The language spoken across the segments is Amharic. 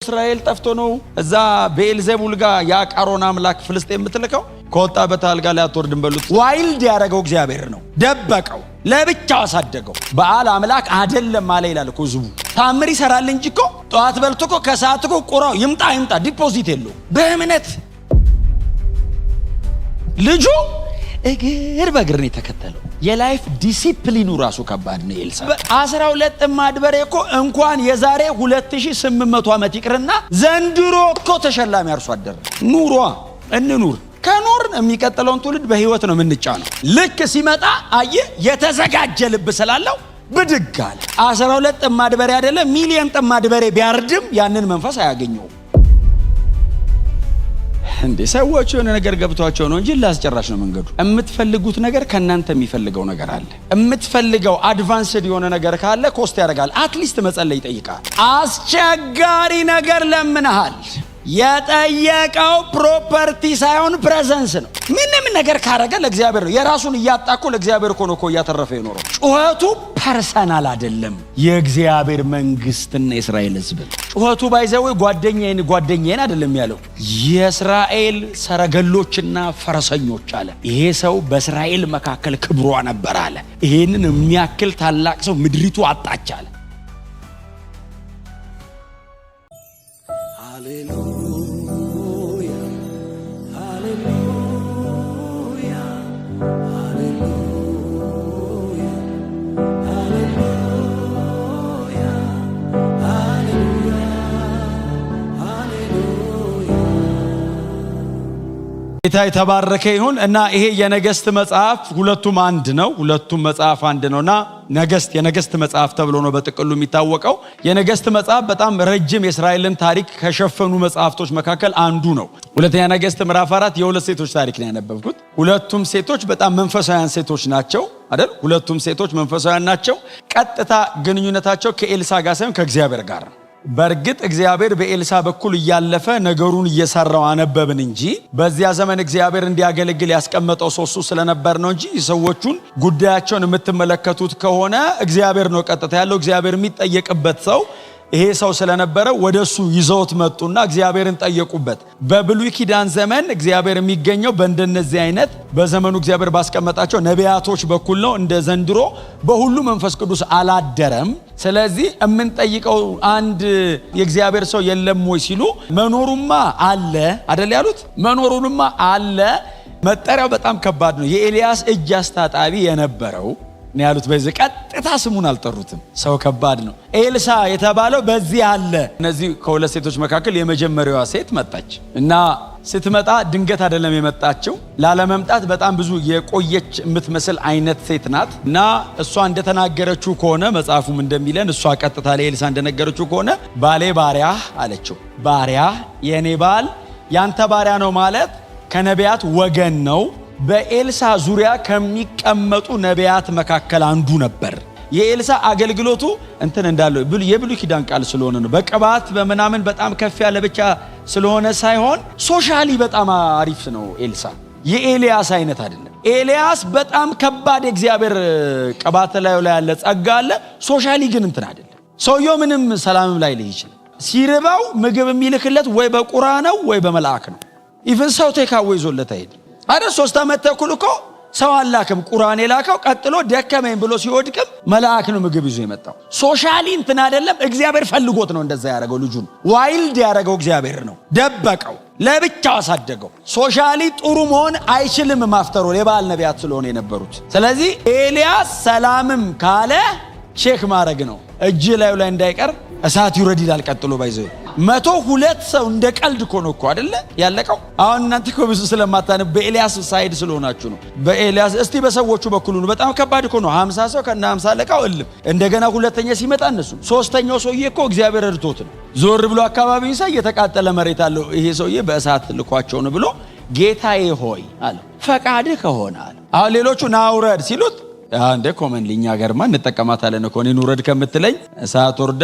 እስራኤል ጠፍቶ ነው እዛ ቤኤልዜቡል ጋር የአቃሮን አምላክ ፍልስጤም የምትልከው? ከወጣበት አልጋ ላይ አትወርድም በሉት። Wild ያደረገው እግዚአብሔር ነው። ደበቀው፣ ለብቻው አሳደገው። በኣል አምላክ አደለም አለ ይላል እኮ ህዝቡ። ታምር ይሰራል እንጂ እኮ ጠዋት በልቶ እኮ ከሰዓት እኮ ቁራው ይምጣ ይምጣ deposit የለው። በእምነት ልጁ እግር በእግር ነው የተከተለው። የ life discipline ኑ ራሱ ከባድ ነው። ኤልሳ 12 ጥማድ በሬ እኮ እንኳን የዛሬ 2800 ዓመት ይቅርና ዘንድሮ እኮ ተሸላሚ አርሶ አደር ኑሯ እንኑር ከኖርን የሚቀጥለውን ትውልድ በህይወት ነው የምንጫነው። ልክ ሲመጣ አየ የተዘጋጀ ልብ ስላለው ብድግ አለ። 12 ጥማድ በሬ አይደለም ሚሊየን ጥማድ በሬ ቢያርድም ያንን መንፈስ አያገኘውም። እንዴ ሰዎች የሆነ ነገር ገብቷቸው ነው እንጂ ላስጨራሽ ነው መንገዱ። የምትፈልጉት ነገር ከእናንተ የሚፈልገው ነገር አለ። የምትፈልገው advanced የሆነ ነገር ካለ cost ያደርጋል። At least መጸለይ ይጠይቃል። አስቸጋሪ ነገር ለምንሃል። የጠየቀው property ሳይሆን presence ነው። ምንም ነገር ካረገ ለእግዚአብሔር ነው። የራሱን እያጣ እኮ ለእግዚአብሔር እኮ ነው እኮ እያተረፈ የኖረው። ጩኸቱ personal አይደለም፣ የእግዚአብሔር መንግስትና የእስራኤል ሕዝብ። ጩኸቱ by the way ጓደኛዬን ጓደኛዬን አይደለም ያለው፣ የእስራኤል ሰረገሎችና ፈረሰኞች አለ። ይሄ ሰው በእስራኤል መካከል ክብሯ ነበር አለ። ይሄንን የሚያክል ታላቅ ሰው ምድሪቱ አጣች አለ። ሃሌሉያ ሃሌሉያ ሃሌሉያ ሃሌሉያ ሃሌሉያ ሃሌሉያ። ጌታ የተባረከ ይሁን እና ይሄ የነገስት መጽሐፍ ሁለቱም አንድ ነው። ሁለቱም መጽሐፍ አንድ ነውና ነገስት የነገስት መጽሐፍ ተብሎ ነው በጥቅሉ የሚታወቀው። የነገስት መጽሐፍ በጣም ረጅም የእስራኤልን ታሪክ ከሸፈኑ መጽሐፍቶች መካከል አንዱ ነው። ሁለተኛ ነገስት ምዕራፍ 4 የሁለት ሴቶች ታሪክ ነው ያነበብኩት። ሁለቱም ሴቶች በጣም መንፈሳውያን ሴቶች ናቸው አይደል? ሁለቱም ሴቶች መንፈሳውያን ናቸው። ቀጥታ ግንኙነታቸው ከኤልሳ ጋር ሳይሆን ከእግዚአብሔር ጋር ነው። በእርግጥ እግዚአብሔር በኤልሳ በኩል እያለፈ ነገሩን እየሰራው አነበብን እንጂ በዚያ ዘመን እግዚአብሔር እንዲያገለግል ያስቀመጠው ሰው እሱ ስለነበር ነው እንጂ ሰዎቹን ጉዳያቸውን የምትመለከቱት ከሆነ እግዚአብሔር ነው ቀጥታ ያለው። እግዚአብሔር የሚጠየቅበት ሰው ይሄ ሰው ስለነበረ ወደ እሱ ይዘውት መጡና እግዚአብሔርን ጠየቁበት። በብሉይ ኪዳን ዘመን እግዚአብሔር የሚገኘው በእንደነዚህ አይነት በዘመኑ እግዚአብሔር ባስቀመጣቸው ነቢያቶች በኩል ነው። እንደ ዘንድሮ በሁሉ መንፈስ ቅዱስ አላደረም። ስለዚህ የምንጠይቀው አንድ የእግዚአብሔር ሰው የለም ወይ ሲሉ መኖሩማ አለ አደል ያሉት። መኖሩንማ አለ። መጠሪያው በጣም ከባድ ነው። የኤልያስ እጅ አስታጣቢ የነበረው ነው ያሉት። በዚህ ቀጥታ ስሙን አልጠሩትም። ሰው ከባድ ነው። ኤልሳ የተባለው በዚህ አለ። እነዚህ ከሁለት ሴቶች መካከል የመጀመሪያዋ ሴት መጣች እና ስትመጣ ድንገት አይደለም የመጣችው። ላለመምጣት በጣም ብዙ የቆየች የምትመስል አይነት ሴት ናት እና እሷ እንደተናገረችው ከሆነ መጽሐፉም እንደሚለን እሷ ቀጥታ ለኤልሳ እንደነገረችው ከሆነ ባሌ ባሪያህ አለችው። ባሪያህ የእኔ ባል ያንተ ባሪያ ነው ማለት ከነቢያት ወገን ነው። በኤልሳ ዙሪያ ከሚቀመጡ ነቢያት መካከል አንዱ ነበር። የኤልሳ አገልግሎቱ እንትን እንዳለው የብሉይ ኪዳን ቃል ስለሆነ ነው። በቅባት በምናምን በጣም ከፍ ያለ ብቻ ስለሆነ ሳይሆን socially በጣም አሪፍ ነው ኤልሳ። የኤልያስ አይነት አይደለም። ኤልያስ በጣም ከባድ የእግዚአብሔር ቅባት ላይ ያለ ጸጋ አለ። Socially ግን እንትን አይደለም። ሰውየው ምንም ሰላምም ላይ ልይ ይችላል። ሲርባው ምግብ የሚልክለት ወይ በቁራ ነው ወይ በመልአክ ነው። Even ሰው takeaway ይዞለት አይሄድም። አረ 3 ዓመት ተኩል እኮ ሰው አላክም፣ ቁራን የላከው ቀጥሎ ደከመኝ ብሎ ሲወድቅም መልአክ ነው ምግብ ይዞ የመጣው። Socially እንትን አይደለም፣ እግዚአብሔር ፈልጎት ነው እንደዛ ያደረገው። ልጁን wild ያደረገው እግዚአብሔር ነው። ደበቀው፣ ለብቻው አሳደገው። Socially ጥሩ መሆን አይችልም። ማፍተሮ የበኣል ነቢያት ስለሆነ የነበሩት። ስለዚህ ኤልያስ ሰላምም ካለ check ማድረግ ነው፣ እጅ ላዩ ላይ እንዳይቀር እሳት ይውረድ ይላል። ቀጥሎ by the way 102 ሰው እንደ ቀልድ እኮ ነው እኮ አይደለ ያለቀው። አሁን እናንተ እኮ ብዙ ስለማታነቡ በኤልያስ side ስለሆናችሁ ነው። በኤልያስ እስቲ በሰዎቹ በኩል ነው። በጣም ከባድ እኮ ነው። 50 ሰው ከነ 50 አለቃው እልም። እንደገና ሁለተኛ ሲመጣ እነሱ ሶስተኛው ሰውዬ እኮ እግዚአብሔር ረድቶት ነው። ዞር ብሎ አካባቢውን ሳይ የተቃጠለ መሬት አለው። ይሄ ሰውዬ በእሳት ልኳቸው ነው ብሎ ጌታዬ ሆይ አለ ፈቃድህ ከሆነ አለ። አሁን ሌሎቹ ና ውረድ ሲሉት እንደ common እኛ ሀገርማ እንጠቀማታለን እኮ እኔን ውረድ ከምትለኝ እሳት ወርዳ።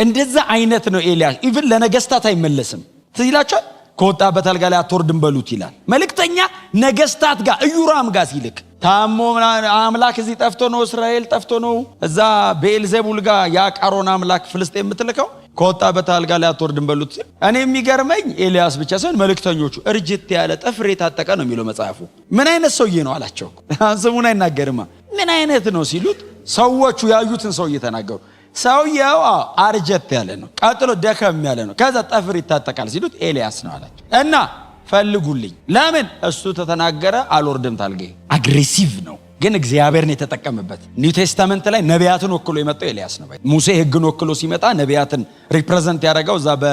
እንደዛ አይነት ነው ኤልያስ። Even ለነገስታት አይመለስም። ትዝ ይላችኋል። ከወጣበት አልጋ ላይ አትወርድም በሉት ይላል። መልእክተኛ ነገስታት ጋር ኢዮራም ጋር ሲልክ ታሞ አምላክ እዚህ ጠፍቶ ነው፣ እስራኤል ጠፍቶ ነው፣ እዛ ቤኤልዜቡል ጋር የአቃሮን አምላክ ፍልስጤም የምትልከው ከወጣበት አልጋ ላይ አትወርድም በሉት ሲል፣ እኔ የሚገርመኝ ኤልያስ ብቻ ሳይሆን መልእክተኞቹ እርጅት ያለ ጠፍር የታጠቀ ነው የሚለው መጽሐፉ። ምን አይነት ሰውዬ ነው አላቸው። ስሙን አይናገርማ። ምን አይነት ነው ሲሉት ሰዎቹ ያዩትን ሰውዬ ተናገሩ። ሰውየው አርጀት ያለ ነው፣ ቀጥሎ ደከም ያለ ነው፣ ከዛ ጠፍር ይታጠቃል ሲሉት ኤልያስ ነው አላቸው። እና ፈልጉልኝ። ለምን እሱ ተተናገረ አልወርድም ታልጋዬ። Aggressive ነው ግን እግዚአብሔርን የተጠቀመበት። New Testament ላይ ነቢያትን ወክሎ የመጣው ኤልያስ ነው። ሙሴ ሕግን ወክሎ ሲመጣ ነቢያትን represent ያደረገው እዛ በ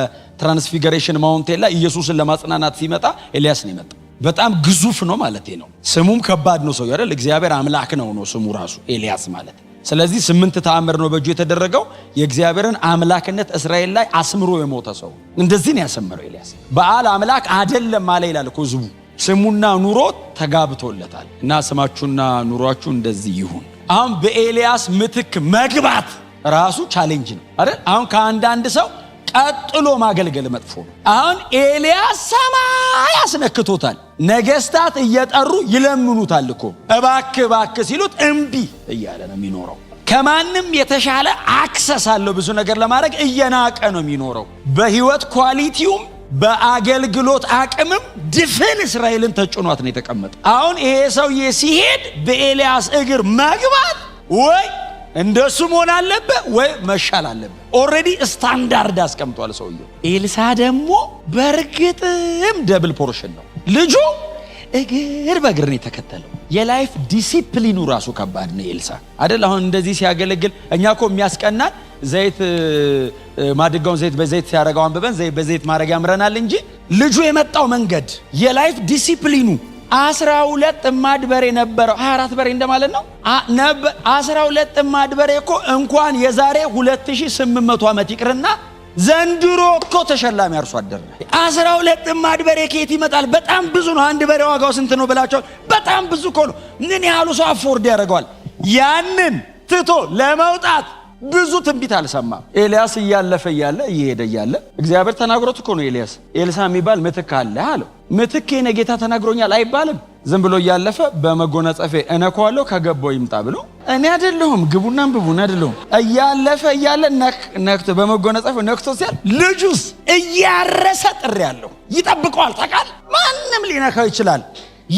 Transfiguration Mountain ላይ ኢየሱስን ለማጽናናት ሲመጣ ኤልያስ ነው የመጣው። በጣም ግዙፍ ነው ማለት ነው። ስሙም ከባድ ነው ሰው አይደል? እግዚአብሔር አምላክ ነው ነው ስሙ ራሱ ኤልያስ ማለት። ስለዚህ 8 ተአምር ነው በእጁ የተደረገው። የእግዚአብሔርን አምላክነት እስራኤል ላይ አስምሮ የሞተ ሰው እንደዚህ ነው ያሰመረው ኤልያስ። በኣል አምላክ አይደለም አለ ይላል እኮ ህዝቡ። ስሙና ኑሮ ተጋብቶለታል። እና ስማችሁና ኑሯችሁ እንደዚህ ይሁን። አሁን በኤልያስ ምትክ መግባት ራሱ challenge ነው አይደል? አሁን ከአንዳንድ ሰው ቀጥሎ ማገልገል መጥፎ ነው። አሁን ኤልያስ ሰማይ አስነክቶታል። ነገስታት እየጠሩ ይለምኑታል እኮ፣ እባክህ እባክህ ሲሉት እምቢ እያለ ነው የሚኖረው። ከማንም የተሻለ access አለው ብዙ ነገር ለማድረግ፣ እየናቀ ነው የሚኖረው። በህይወት quality ውም በአገልግሎት አቅምም ድፍን እስራኤልን ተጭኗት ነው የተቀመጠ። አሁን ይሄ ሰውዬ ሲሄድ በኤልያስ እግር መግባት ወይ እንደሱ መሆን አለብህ ወይ መሻል አለብህ። Already standard አስቀምጧል ሰውየው። ኤልሳ ደግሞ በእርግጥም double portion ነው። ልጁ እግር በእግር ነው የተከተለው። የ life discipline ኑ ራሱ ከባድ ነው። ኤልሳ አይደል አሁን እንደዚህ ሲያገለግል እኛ እኮ የሚያስቀናን ዘይት ማድጋውን ዘይት በዘይት ሲያደርገው አንብበን ዘይት በዘይት ማድረግ ያምረናል እንጂ ልጁ የመጣው መንገድ፣ የ life discipline ኑ፣ 12 ጥማድ በሬ ነበረው። 24 በሬ እንደማለት ነው። 12 ጥማድ በሬ እኮ እንኳን የዛሬ 2800 ዓመት ይቅርና ዘንድሮ እኮ ተሸላሚ አርሶ አደር ነው። 12 ጥማድ በሬ ከየት ይመጣል? በጣም ብዙ ነው። አንድ በሬ ዋጋው ስንት ነው ብላቸዋል። በጣም ብዙ እኮ ነው። ምን ያህሉ ሰው afford ያደርገዋል? ያንን ትቶ ለመውጣት ብዙ ትንቢት አልሰማም። ኤልያስ እያለፈ እያለ፣ እየሄደ እያለ እግዚአብሔር ተናግሮት እኮ ነው። ኤልያስ ኤልሳ የሚባል ምትክ አለ አለው። ምትክ የኔ ጌታ ተናግሮኛል አይባልም። ዝም ብሎ እያለፈ በመጎናጸፌ እነካዋለሁ ከገባው ይምጣ ብሎ፣ እኔ አይደለሁም፣ ግቡና አንብቡ፣ እኔ አይደለሁም። እያለፈ እያለ ነክቶ፣ በመጎናጸፌ ነክቶ ሲያል ልጁስ እያረሰ ጥሪ ያለው ይጠብቀዋል። ታውቃለህ፣ ማንም ሊነካው ይችላል።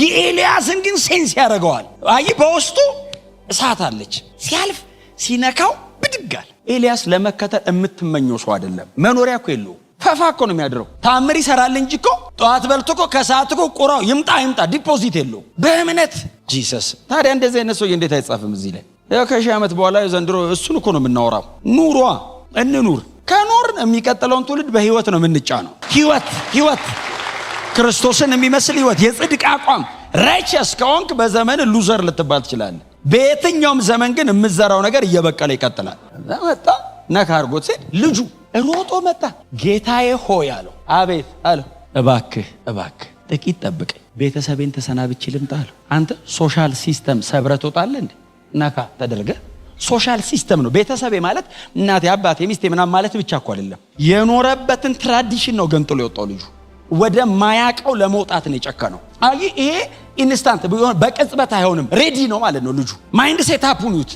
የኤልያስን ግን sense ያደርገዋል። አይ በውስጡ እሳት አለች። ሲያልፍ ሲነካው ብድግ አለ። ኤልያስ ለመከተል የምትመኘው ሰው አይደለም። መኖሪያ እኮ የለውም። ፈፋ እኮ ነው የሚያድረው። ታምር ይሰራል እንጂ እኮ ጠዋት በልቶ እኮ ከሰዓት እኮ ቁራው ይምጣ ይምጣ deposit የለውም። በእምነት Jesus። ታዲያ እንደዚህ አይነት ሰውዬ እንዴት አይጻፍም እዚህ ላይ? ያው ከ1000 ዓመት በኋላ ዘንድሮ እሱን እኮ ነው የምናወራው። ኑሯ እንኑር። ከኖርን የሚቀጥለውን ትውልድ በህይወት ነው የምንጫነው። ህይወት፣ ህይወት፣ ክርስቶስን የሚመስል ህይወት፣ የጽድቅ አቋም። Righteous ከሆንክ በዘመን loser ልትባል ትችላለህ። በየትኛውም ዘመን ግን የምዘራው ነገር እየበቀለ ይቀጥላል። መጣ፣ ነካ አድርጎት ሲሄድ ልጁ ሮጦ መጣ። ጌታዬ ሆይ አለው። አቤት አለው። እባክህ እባክህ ጥቂት ጠብቀኝ፣ ቤተሰቤን ተሰናብቼ ልምጣ አለው። አንተ social system ሰብረህ ትወጣለህ እንዴ? ነካ ተደርገ social system ነው። ቤተሰቤ ማለት እናቴ፣ አባቴ፣ ሚስቴ ምናምን ማለት ብቻ እኮ አይደለም። የኖረበትን tradition ነው ገንጥሎ የወጣው ልጁ። ወደ ማያቀው ለመውጣት ነው የጨከነው። አይ ይሄ instant በቅጽበት አይሆንም። Ready ነው ማለት ነው ልጁ። Mind setup ኡን ይዩት።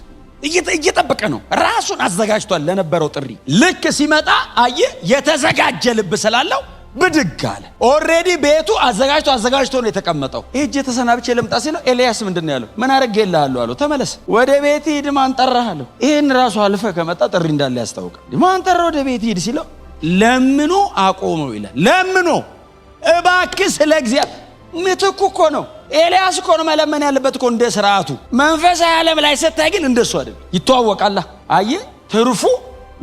እየጠበቀ ነው። ራሱን አዘጋጅቷል ለነበረው ጥሪ። ልክ ሲመጣ አየ የተዘጋጀ ልብ ስላለው ብድግ አለ። Already ቤቱ አዘጋጅቶ አዘጋጅቶ ነው የተቀመጠው። ሄጄ ተሰናብቼ ልምጣ ሲለው ኤልያስ ምንድን ነው ያለው? ምን አደርግልሃለሁ አለው። ተመለስ ወደ ቤት ሂድ፣ ማን ጠራህ አለው። ይህን ራሱ አልፈ ከመጣ ጥሪ እንዳለ ያስታውቃል። ማን ጠራህ ወደ ቤት ሂድ ሲለው ለምኖ አቆመው ይላል። ለምኖ፣ እባክህ ስለ እግዚአብሔር። ምትኩ እኮ ነው፣ ኤልያስ እኮ ነው መለመን ያለበት እኮ እንደ ስርዓቱ። መንፈሳዊ ዓለም ላይ ስታይ ግን እንደሱ አይደለም። ይተዋወቃላ። አየህ፣ ትርፉ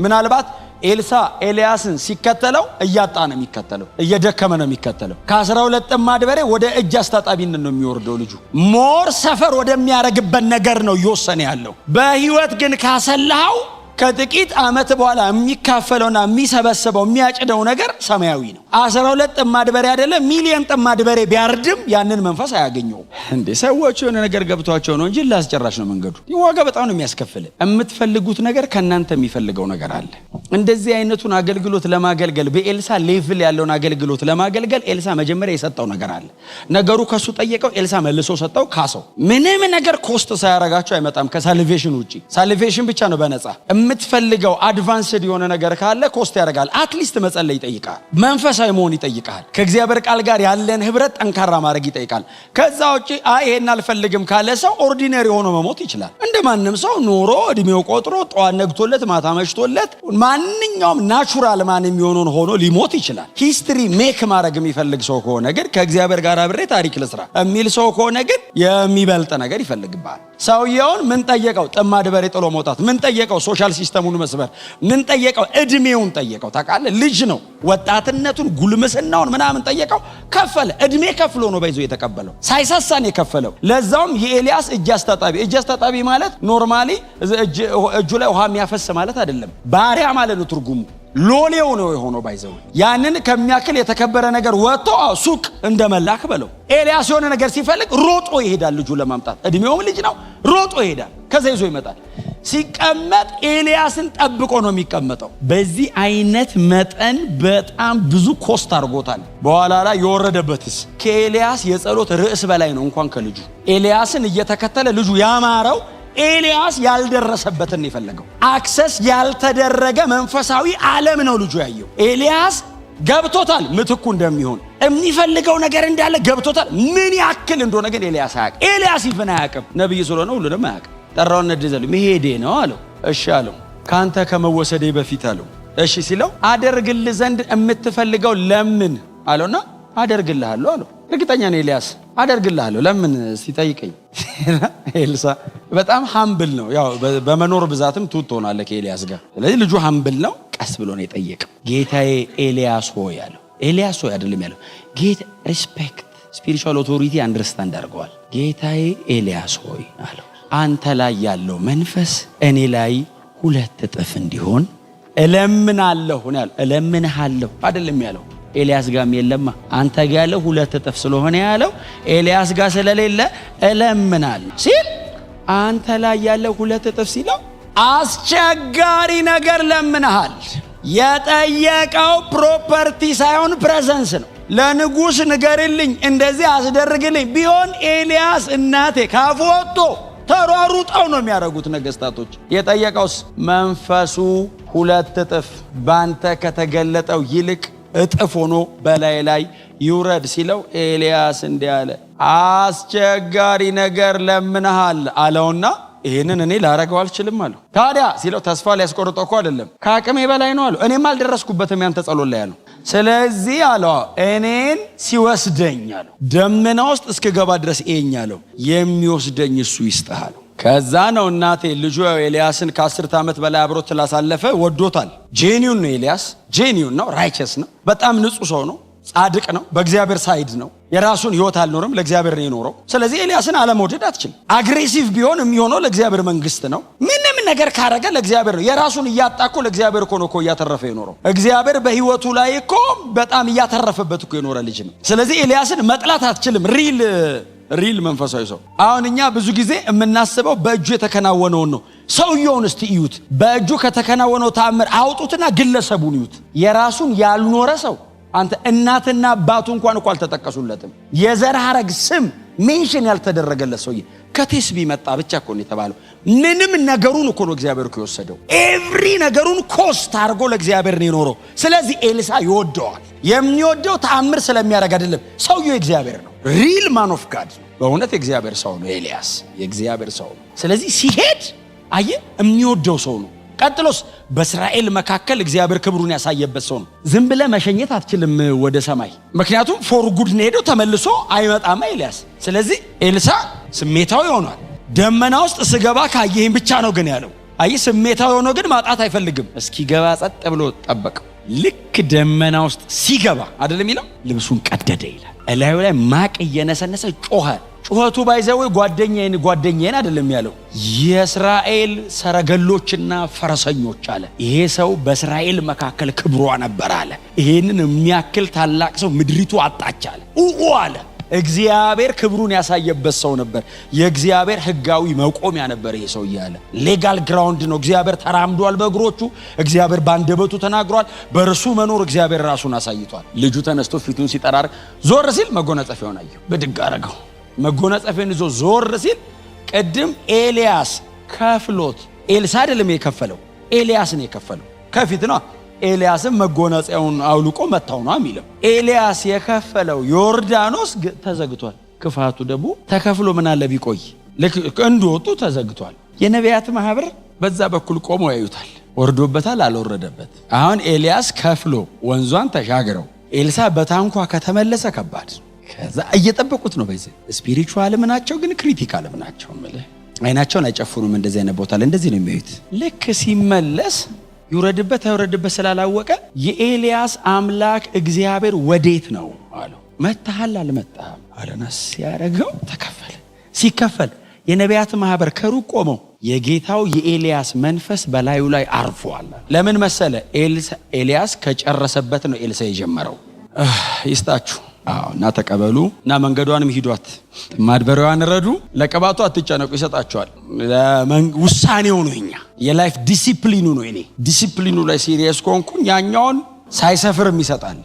ምናልባት ኤልሳ ኤልያስን ሲከተለው እያጣ ነው የሚከተለው፣ እየደከመ ነው የሚከተለው። ከ12 ጥማድ በሬ ወደ እጅ አስታጣቢነት ነው የሚወርደው ልጁ። More suffer ወደሚያደርግበት ነገር ነው እየወሰነ ያለው። በህይወት ግን ካሰላኸው ከጥቂት ዓመት በኋላ የሚካፈለውና የሚሰበስበው፣ የሚያጭደው ነገር ሰማያዊ ነው። 12 ጥማድ በሬ አይደለም ሚሊየን ጥማድ በሬ ቢያርድም ያንን መንፈስ አያገኘውም። እንዴ ሰዎች የሆነ ነገር ገብቷቸው ነው እንጂ ላስጨራሽ ነው መንገዱ። ዋጋ በጣም ነው የሚያስከፍል። የምትፈልጉት ነገር ከእናንተ የሚፈልገው ነገር አለ። እንደዚህ አይነቱን አገልግሎት ለማገልገል፣ በኤልሳ level ያለውን አገልግሎት ለማገልገል ኤልሳ መጀመሪያ የሰጠው ነገር አለ። ነገሩ ከሱ ጠየቀው፣ ኤልሳ መልሶ ሰጠው፣ ካሰው። ምንም ነገር cost ሳያረጋቸው አይመጣም ከ salvation ውጪ። Salvation ብቻ ነው በነፃ። የምትፈልገው advanced የሆነ ነገር ካለ cost ያደርጋል። At least መጸለይ ይጠይቃል። መንፈሳዊ መሆን ይጠይቃል። ከእግዚአብሔር ቃል ጋር ያለን ህብረት ጠንካራ ማድረግ ይጠይቃል። ከዛ ውጭ አይ ይሄን አልፈልግም ካለ ሰው ordinary ሆኖ መሞት ይችላል። እንደ ማንም ሰው ኖሮ እድሜው ቆጥሮ ጠዋት ነግቶለት ማታ መሽቶለት ማንኛውም natural man የሚሆነውን ሆኖ ሊሞት ይችላል። History make ማድረግ የሚፈልግ ሰው ከሆነ ግን፣ ከእግዚአብሔር ጋር አብሬ ታሪክ ልስራ የሚል ሰው ከሆነ ግን የሚበልጥ ነገር ይፈልግብሃል። ሰውየውን ምን ጠየቀው? ጥማድ በሬ ጥሎ መውጣት። ምን ጠየቀው? Social system ኡን መስበር። ምን ጠየቀው? እድሜውን ጠየቀው። ታውቃለህ፣ ልጅ ነው። ወጣትነቱን፣ ጉልምስናውን ምናምን ጠየቀው። ከፈለ። እድሜ ከፍሎ ነው በይዞ የተቀበለው። ሳይሳሳን የከፈለው። ለዛውም የኤልያስ እጅ አስታጣቢ። እጅ አስታጣቢ ማለት normally እጁ ላይ ውሃ የሚያፈስ ማለት አይደለም። ባሪያ ማለት ነው ትርጉሙ። ሎሌው ነው የሆነው። By the way ያንን ከሚያክል የተከበረ ነገር ወጥቶ ሱቅ እንደ መላክ በለው። ኤልያስ የሆነ ነገር ሲፈልግ ሮጦ ይሄዳል ልጁ ለማምጣት። እድሜውም ልጅ ነው፣ ሮጦ ይሄዳል። ከዛ ይዞ ይመጣል። ሲቀመጥ ኤልያስን ጠብቆ ነው የሚቀመጠው። በዚህ አይነት መጠን በጣም ብዙ cost አድርጎታል። በኋላ ላይ የወረደበትስ ከኤልያስ የጸሎት ርዕስ በላይ ነው እንኳን ከልጁ። ኤልያስን እየተከተለ ልጁ ያማረው ኤልያስ ያልደረሰበትን ነው የፈለገው። Access ያልተደረገ መንፈሳዊ ዓለም ነው ልጁ ያየው። ኤልያስ ገብቶታል ምትኩ እንደሚሆን፣ የሚፈልገው ነገር እንዳለ ገብቶታል። ምን ያክል እንደሆነ ግን ኤልያስ አያውቅም። ኤልያስ ይፍን አያውቅም። ነቢይ ስለሆነ ሁሉንም አያውቅም። ጠራውና ነድዘሉ መሄዴ ነው አለው። እሺ አለው። ከአንተ ከመወሰዴ በፊት አለው። እሺ ሲለው አደርግልህ ዘንድ የምትፈልገው ለምን አለውና አደርግልሃለሁ አለው። እርግጠኛ ነው ኤልያስ አደርግልሃለሁ ለምን ሲጠይቀኝ። ኤልሳ በጣም humble ነው። ያው በመኖር ብዛትም ትሁት ትሆናለህ ከኤልያስ ጋር። ስለዚህ ልጁ humble ነው። ቀስ ብሎ ነው የጠየቀው። ጌታዬ ኤልያስ ሆይ አለው። ኤልያስ ሆይ አይደለም ያለው፣ ጌታ respect፣ spiritual authority understand አድርገዋል። ጌታዬ ኤልያስ ሆይ አለው፣ አንተ ላይ ያለው መንፈስ እኔ ላይ ሁለት እጥፍ እንዲሆን እለምናለሁ ነው ያለው። እለምንሃለሁ አይደለም ያለው። ኤልያስ ጋርም የለማ፣ አንተ ጋ ያለው ሁለት እጥፍ ስለሆነ ያለው ኤልያስ ጋር ስለሌለ እለምናለሁ ሲል፣ አንተ ላይ ያለው ሁለት እጥፍ ሲለው አስቸጋሪ ነገር ለምንሃል። የጠየቀው property ሳይሆን presence ነው። ለንጉሥ ንገርልኝ፣ እንደዚህ አስደርግልኝ ቢሆን ኤልያስ እናቴ ካፉ ወጥቶ ተሯሩጠው ነው የሚያደርጉት ነገስታቶች። የጠየቀውስ መንፈሱ ሁለት እጥፍ ባንተ ከተገለጠው ይልቅ እጥፍ ሆኖ በላይ ላይ ይውረድ ሲለው ኤልያስ እንዲህ አለ፣ አስቸጋሪ ነገር ለምንሃል አለውና ይህንን እኔ ላረገው አልችልም አለው። ታዲያ ሲለው ተስፋ ሊያስቆርጠው እኮ አይደለም፣ ከአቅሜ በላይ ነው አለው። እኔም አልደረስኩበትም ያንተ ጸሎት ላይ አለው። ስለዚህ አለው እኔን ሲወስደኝ አለው ደመና ውስጥ እስክገባ ድረስ እየኝ አለው፣ የሚወስደኝ እሱ ይስጥህ አለው። ከዛ ነው እናቴ ልጁ ያው ኤልያስን ከ10 ዓመት በላይ አብሮት ስላሳለፈ ወዶታል። Genuine ነው ኤልያስ፣ genuine ነው፣ righteous ነው፣ በጣም ንጹህ ሰው ነው፣ ጻድቅ ነው፣ በእግዚአብሔር side ነው። የራሱን ህይወት አልኖርም፣ ለእግዚአብሔር ነው የኖረው። ስለዚህ ኤልያስን አለመውደድ አትችልም። Aggressive ቢሆን የሚሆነው ለእግዚአብሔር መንግስት ነው። ምንም ነገር ካረገ ለእግዚአብሔር ነው። የራሱን እያጣ እኮ ለእግዚአብሔር እኮ ነው እኮ እያተረፈ የኖረው። እግዚአብሔር በህይወቱ ላይ እኮ በጣም እያተረፈበት እኮ የኖረ ልጅ ነው። ስለዚህ ኤልያስን መጥላት አትችልም። Real መንፈሳዊ ሰው። አሁን እኛ ብዙ ጊዜ የምናስበው በእጁ የተከናወነውን ነው። ሰውየውን እስቲ እዩት። በእጁ ከተከናወነው ተአምር አውጡትና ግለሰቡን እዩት። የራሱን ያልኖረ ሰው፣ አንተ እናትና አባቱ እንኳን እኮ አልተጠቀሱለትም። የዘር ሐረግ ስም mention ያልተደረገለት ሰውዬ ከቴስቢ መጣ ብቻ እኮ ነው የተባለው። ምንም ነገሩን እኮ ነው እግዚአብሔር እኮ የወሰደው። Every ነገሩን cost አድርጎ ለእግዚአብሔር ነው የኖረው። ስለዚህ ኤልሳ ይወደዋል። የሚወደው ተአምር ስለሚያደርግ አይደለም። ሰውየው የእግዚአብሔር ነው። Real man of God ነው። በእውነት የእግዚአብሔር ሰው ነው ኤልያስ፣ የእግዚአብሔር ሰው ነው። ስለዚህ ሲሄድ አየ የሚወደው ሰው ነው። ቀጥሎስ በእስራኤል መካከል እግዚአብሔር ክብሩን ያሳየበት ሰው ነው። ዝም ብለህ መሸኘት አትችልም ወደ ሰማይ፣ ምክንያቱም for good ነው ሄደው ተመልሶ አይመጣማ ኤልያስ። ስለዚህ ኤልሳ ስሜታዊ ሆኗል። ደመና ውስጥ ስገባ ካየኸኝ ብቻ ነው ግን ያለው። አይ ስሜታዊ ሆኖ ግን ማጣት አይፈልግም። እስኪገባ ጸጥ ብሎ ጠበቀው። ልክ ደመና ውስጥ ሲገባ አይደለም የሚለው፣ ልብሱን ቀደደ ይላል። እላዩ ላይ ማቅ እየነሰነሰ ጮኸ። ጩኸቱ by the way ጓደኛዬን ጓደኛዬን አይደለም ያለው፣ የእስራኤል ሰረገሎችና ፈረሰኞች አለ። ይሄ ሰው በእስራኤል መካከል ክብሯ ነበር አለ። ይሄንን የሚያክል ታላቅ ሰው ምድሪቱ አጣች አለ። ኡኡ አለ። እግዚአብሔር ክብሩን ያሳየበት ሰው ነበር። የእግዚአብሔር ሕጋዊ መቆሚያ ነበር ይሄ ሰው እያለ legal ground ነው። እግዚአብሔር ተራምዷል በእግሮቹ። እግዚአብሔር በአንደበቱ ተናግሯል። በእርሱ መኖር እግዚአብሔር ራሱን አሳይቷል። ልጁ ተነስቶ ፊቱን ሲጠራርግ ዞር ሲል መጎናጸፊያውን አየው። ብድግ አረገው። መጎናጸፊያውን ይዞ ዞር ሲል ቅድም ኤልያስ ከፍሎት፣ ኤልሳ አይደለም የከፈለው፣ ኤልያስ ነው የከፈለው። ከፊት ነው። ኤልያስም መጎናጸፊያውን አውልቆ መታው ነው የሚለው። ኤልያስ የከፈለው ዮርዳኖስ ተዘግቷል። ክፋቱ ደግሞ ተከፍሎ ምን አለ ቢቆይ፣ ልክ እንደወጡ ተዘግቷል። የነቢያት ማህበር በዛ በኩል ቆመው ያዩታል። ወርዶበታል፣ አልወረደበት። አሁን ኤልያስ ከፍሎ ወንዟን ተሻግረው ኤልሳ በታንኳ ከተመለሰ ከባድ። ከዛ እየጠበቁት ነው። በዚህ spiritual ም ናቸው፣ ግን critical ም ናቸው። እምልህ አይናቸውን አይጨፍኑም። እንደዚህ አይነት ቦታ ላይ እንደዚህ ነው የሚያዩት። ልክ ሲመለስ ይውረድበት አይውረድበት ስላላወቀ የኤልያስ አምላክ እግዚአብሔር ወዴት ነው አለው። መታሃል አልመጣህም አለና ሲያደርገው ተከፈለ። ሲከፈል የነቢያት ማህበር ከሩቅ ቆመው የጌታው የኤልያስ መንፈስ በላዩ ላይ አርፏል። ለምን መሰለ? ኤልያስ ከጨረሰበት ነው ኤልሳ የጀመረው። ይስጣችሁ። አዎ፣ እና ተቀበሉ እና መንገዷንም ሂዷት፣ ማድበሪያዋን ረዱ። ለቅባቱ አትጨነቁ፣ ይሰጣቸዋል። ውሳኔው ነው የኛ የ life discipline ኑ ነው። እኔ ዲሲፕሊኑ ላይ serious ከሆንኩኝ ያኛውን ሳይሰፍርም ይሰጣል።